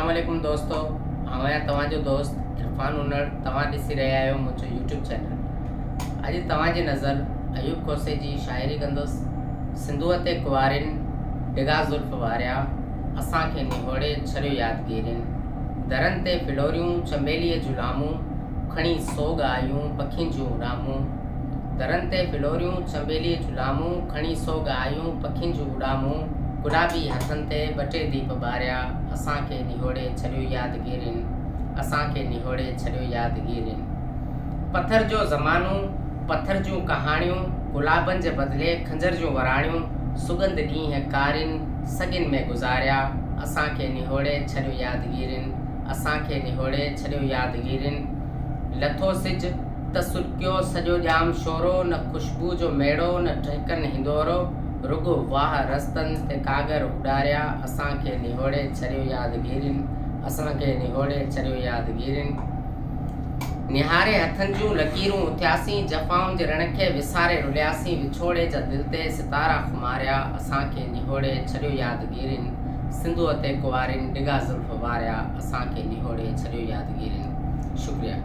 اسلام عليڪم دوستو آئون آهيان توهان جو دوست عرفان انڙ توهان ڏسي رهيا آهيو منهنجو يوٽيوب چينل اڄ توهان جي نظر ايوب کوسي جي شاعري ڪندس سنڌوء تي ڪنوارين ڊگها زلف واريا اسان کي نهوڙي ڇڏيو يادگيرين درن تي ڦلوريون چنبيليء جون لامون کڻي سوڳ آيون پکين جون اڏامون درن تي ڦلوريون چنبيليء جون لامون کڻي سوڳ آيون پکين جون اڏامون گلابي هٿن تي ٻه ٽي ديپ ٻاريا اسان کي نهوڙي ڇڏيو يادگيرين اسان کي نهوڙي ڇڏيو يادگيرين پٿر جو زمانو پٿر جون ڪهاڻيون گلابن جي بدلي خنجر جون وراڻيون سڳنڌ ڏينهن ڪارين سڳين ۾ گذاريا اسان کي نهوڙي ڇڏيو يادگيرين اسان کي نهوڙي ڇڏيو يادگيرين لٿو سج ته سڏڪيو سڄو ڄام شورو، نه خوشبوء جو ميڙو، نه ٽهڪن هندورو، رڳو واهه رستن تي ڪاڳر اڏاريا، اسان کي نهوڙي ڇڏيو يادگيرين، اسان کي نهوڙي ڇڏيو يادگيرين. نهاري هٿن جون لڪيرون اٿياسين، جفائن جي رڻ کي وساري رلياسين، وڇوڙي جا دل تي ستارا خماريا، اسان کي نهوڙي ڇڏيو يادگيرين، سنڌوء تي ڪنوارين ڊگها زلف واريا، اسان کي نهوڙي ڇڏيو يادگيرين. شڪريا.